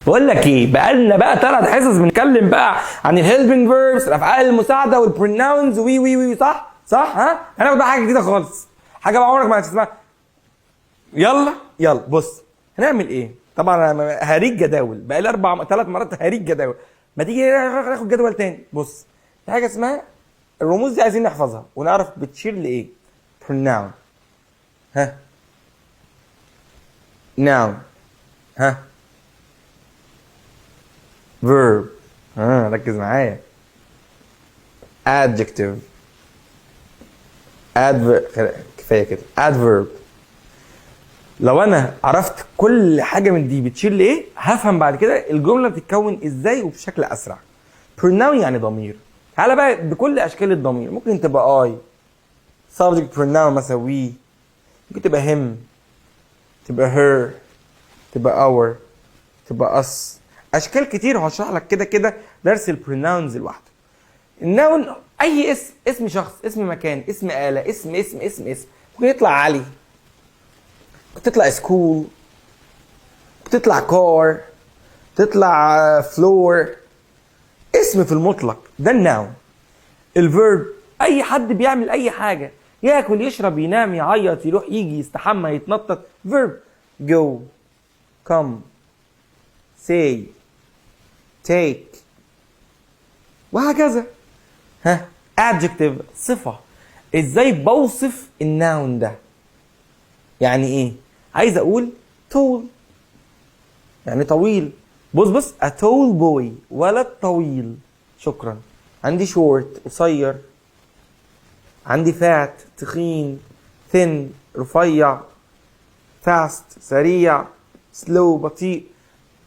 بقول لك ايه، بقالنا بقى 3 حصص بنتكلم بقى عن ال helping verbs، الافعال المساعده، وال pronouns وي وي وي، صح صح؟ ها، هناخد بقى حاجة جديدة خالص، حاجة بقى عمرك ما هتسمعها. يلا يلا، بص هنعمل ايه. طبعا انا هريك جداول بقى لي اربع 3 مرات هريك جداول. ما تيجي ناخد جدول تاني. بص، في حاجة اسمها الرموز دي، عايزين نحفظها ونعرف بتشير لايه. pronoun، ها، noun، ها، verb، ها، ركز معايا، adjective، adverb، كفاية كده adverb. لو انا عرفت كل حاجة من دي بتشير لايه، هفهم بعد كده الجملة بتتكون ازاي وبشكل اسرع. pronoun يعني ضمير. تعالى بقى بكل اشكال الضمير. ممكن تبقى I، subject pronoun مثلا we، ممكن تبقى him، تبقى her، تبقى our، تبقى us، اشكال كتير، وهشرح لك كده كده درس ال pronouns لوحده. ال noun اي اسم، اسم شخص، اسم مكان، اسم آلة، اسم اسم اسم اسم. ممكن يطلع علي، ممكن تطلع school، ممكن تطلع car، تطلع floor، اسم في المطلق ده ال noun. ال verb اي حد بيعمل اي حاجه، ياكل، يشرب، ينام، يعيط، يروح، يجي، يستحمى، يتنطط، verb: go، come، say، take، وهكذا. ها، adjective صفة، ازاي بوصف ال noun ده. يعني ايه؟ عايز اقول tall يعني طويل. بص بص، a tall boy، ولد طويل، شكرا. عندي short قصير، عندي fat تخين، thin رفيع، fast سريع، slow بطيء.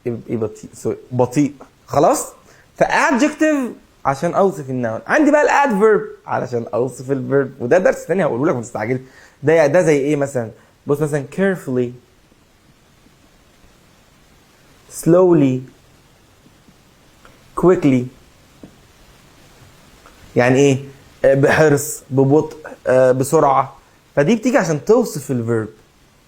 ايه بطيء؟ sorry، بطيء. خلاص، ف adjective عشان اوصف ال noun. عندي بقى ال adverb علشان اوصف ال verb، وده درس تاني هقوله لك، ما تستعجلش. ده زي ايه مثلا؟ بص مثلا، carefully، slowly، quickly. يعني ايه؟ بحرص، ببطء، بسرعه. فدي بتيجي عشان توصف ال verb.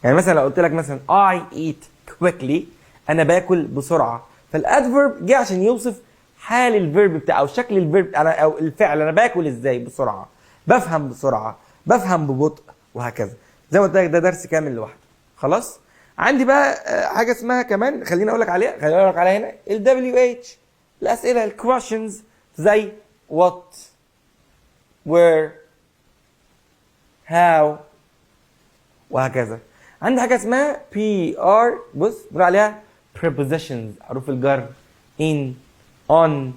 يعني مثلا لو قلت لك مثلا I eat quickly، انا باكل بسرعه، فال adverb جه عشان يوصف حال ال verb بتاع او شكل ال verb انا او الفعل، انا باكل ازاي، بسرعه، بفهم بسرعه، بفهم ببطء، وهكذا. زي ما قلت لك ده درس كامل لوحده. خلاص، عندي بقى حاجة اسمها كمان، خليني اقول لك عليها هنا، ال WH، الاسئله، ال questions، زي what، where، how، وهكذا. عندي حاجة اسمها P R، بص، بنقول عليها prepositions، حروف الجر، in، on،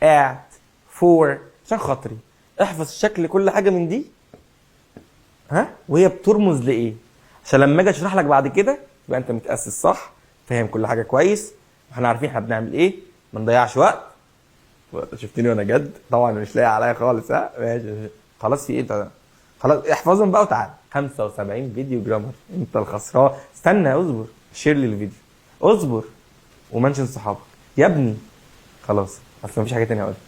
at، for. عشان خاطري احفظ شكل كل حاجة من دي، ها، وهي بترمز لايه، عشان لما اجي اشرح لك بعد كده تبقى انت متاسس صح، فاهم كل حاجة كويس، واحنا عارفين احنا بنعمل ايه، ما نضيعش وقت. شفتني وانا جد؟ طبعا مش لاقي عليا خالص. ها، ماشي، خلاص. في ايه ده؟ خلاص، احفظهم بقى وتعال. 75 فيديو grammar، انت الخسران. استنى، اصبر، share لي الفيديو، اصبر، و mention صحابك يا ابني. خلاص، اصل مفيش حاجة تانية اقولها.